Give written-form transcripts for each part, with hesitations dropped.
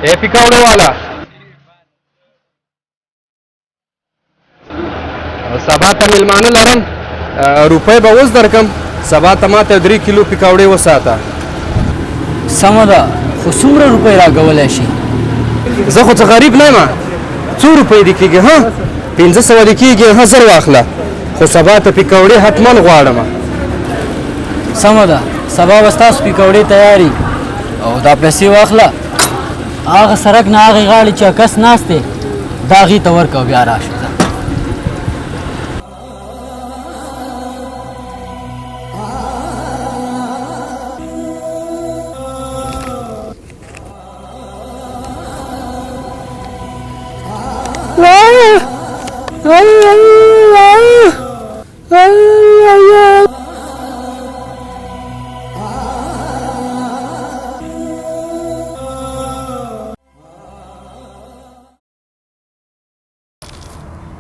ای پکوړو والا، سبا ته مېلمانه لرم، روپۍ به اوس درکم، سبا ته ماته 3 کیلو پکوړې وساته. سمه ده، خو څومره روپۍ راکولی شي؟ زه خو څه غریب نه یم. څو روپۍ دې کېږي؟ ها، 500 دې کېږي. ها، زر واخله، خو سبا ته پکوړې حتما غواړم. سمه ده، سبا به ستاسو پکوړې تیاري. او دا پیسې واخله، هغه سړک نه هغې غاړې چې کس ناست دی دا هغې ته ورکړه او بیا راشه.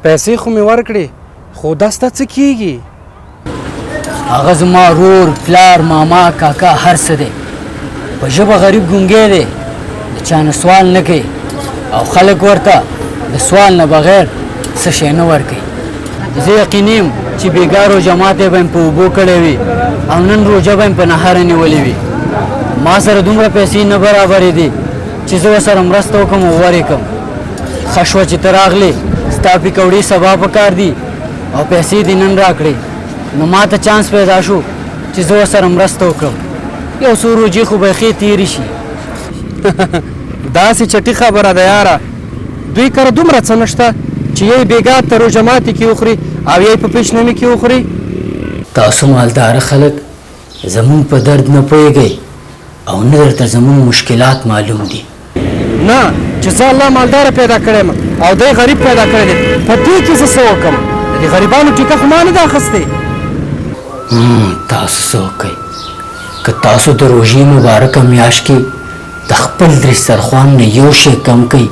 پیسې خو مې ورکړې، خو دا ستا څه کېږي؟ هغه زما ورور، پلار، ماما، کاکا هر څه دی. په ژبه غریب ګونګی دی، د چا نه سوال نه کوي او خلک ورته د سوال نه بغیر څه شی نه ورکوي. زه یقیني یم چې بېګا روژه ماتی به مې په اوبو کړی وي او نن روژه به مې په نهاره نیولې وي. ما سره دومره پیسې نه برابرېدې چې زه ورسره مرسته وکړم او ور یې کړم. ښه شوه چې ته راغلې، ستا پکوړې سبا په کار دي او پیسې دې نن راکړې، نو ما ته چانس پیدا شو چې زه ورسره مرسته وکړم. یو څو روژې خو به یې ښې تېرې شي. داسې چټي خبره ده یاره، دوی کره دومره څه نشته چې یی بېګا ته روژه ماتې کې وخوري او یی په پیشنمي کې وخوري. تاسو مالداره خلک زمونږ په درد نه پوهېږئ او نه درته زمونږ مشکلات معلوم دي. نه، چې زه الله مالداره پیدا کړی یم او دی غریب پیدا کړی دی، په دې کې زه څه وکړم؟ د دې غریبانو ټیکه خو ما نه ده اخیستې. تاسو څه وکړئ که تاسو د روژې مبارکه میاشت کې د خپل دسترخوان نه یو شی کم کړئ،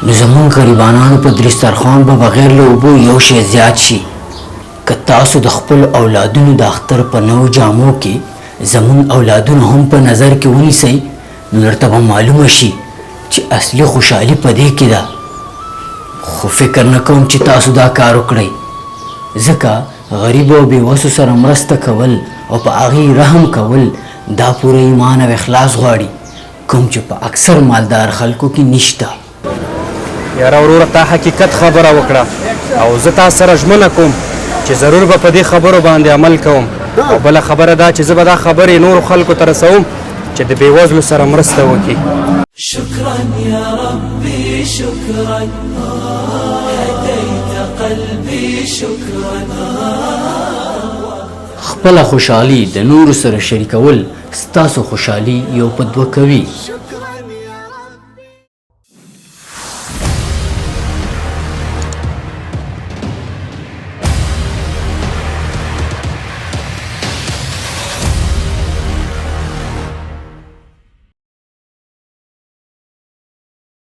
نو زمونږ غریبانانو په دسترخوان به بغیر له اوبو یو شی زیات شي. که تاسو د خپلو اولادونو د اختر په نوو جامو کې زمونږ اولادونه هم په نظر کې ونیسئ، نو درته به معلومه شي چې اصلي خوشحالي په دې کې ده. خو فکر نه کوم چې تاسو دا کار وکړئ، ځکه غریب او بې وسو سره مرسته کول او په هغې رحم کول دا پوره ایمان او اخلاص غواړي، کوم چې په اکثر مالدار خلکو کې نشته. یاره وروره، تا حقیقت خبره وکړه او زه تا سره ژمنه کوم چې ضرور به په دې خبرو باندې عمل کوم. او بله خبره دا چې زه به دا خبرې نورو خلکو ته رسوم چې د بېوزلو سره مرسته وکړي. شكرا يا ربي شكرا، هديت قلبي شكرا. خپله خوشحالي د نورو سره شریکول ستاسو خوشحالي یو په دوه کوي.